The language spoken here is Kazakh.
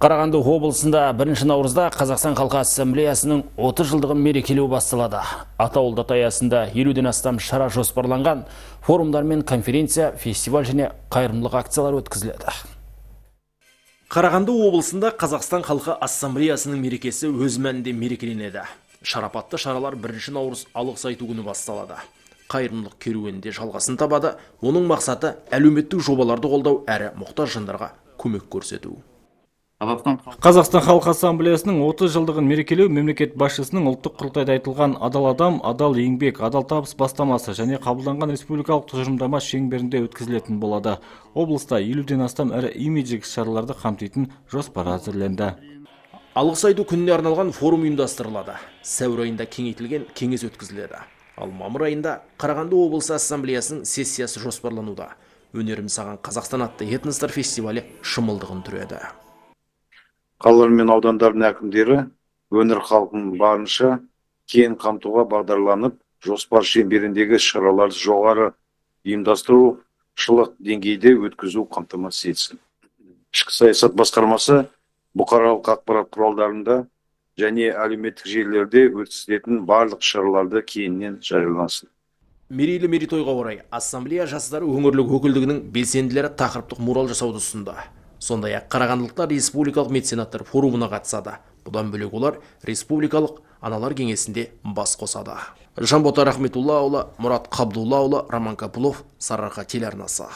Қарағанды облысында 1 наурызда Қазақстан халқы ассамблеясының 30 жылдығын мерекелеу басталады. Атаулы дата аясында 50-ден астам шара жоспарланған. Форумдар мен конференция, фестиваль және қайырымдылық акциялар өткізіледі. Қарағанды облысында Қазақстан халқы ассамблеясының мерекесі өз мәнінде мерекеленеді. Шарапатты шаралар 1 наурыз, алғыс айту күні басталады. Қайырымдылық керуенінде жалғасын табады. Оның мақсаты – әлеуметтік жобаларды қолдау әрі мұқтаж жандарға көмек көрсету. Қазақстан Қазақстан халқы ассамблеясының 30 жылдығын мерекелеу мемлекет басшысының ұлттық құрылтайда айтылған «Адал адам, адал еңбек, адал табыс» бастамасы және қабылданған республикалық тұжырымдама шеңберінде өткізілетін болады. Облыста 50-ден астам ірі имидждік іс-шараларды қамтитын жоспар әзірленді. Алғыс айту күніне арналған форум ұйымдастырылады. Сәуір айында кеңейтілген кеңес өткізіледі. Ал мамыр айында Қарағанды облысы ассамблеясының сессиясы жоспарлануда. «Өнерім саған, Қазақстан» атты этностар фестивалі шымылдығын түреді. Қалалар мен аудандардың әкімдері өңір халқын барынша кең қамтуға бағдарланып, жоспар шеңберіндегі іс-шараларды жоғары ұйымдастырушылық деңгейде өткізу қамтамасыз етсін. Ішкі саясат басқармасы бұқаралық ақпарат құралдарында және әлеуметтік желілерде өткізілетін барлық шараларды кеңінен жарияласын. Мерейлі мерейтойға орай ассамблея жастары өңірлік өкілдігінің белсенділері тақырыптық мурал жасауды ұсынды. Сондай-ақ қарағандылықтар республикалық меценаттар форумына қатысады. Бұдан бөлек, олар республикалық аналар кеңесінде бас қосады. Жанбота Рахметуллаұлы, Мұрат Қабдуллаұлы, Роман Капулов, «Сарыарқа» телеарнасы.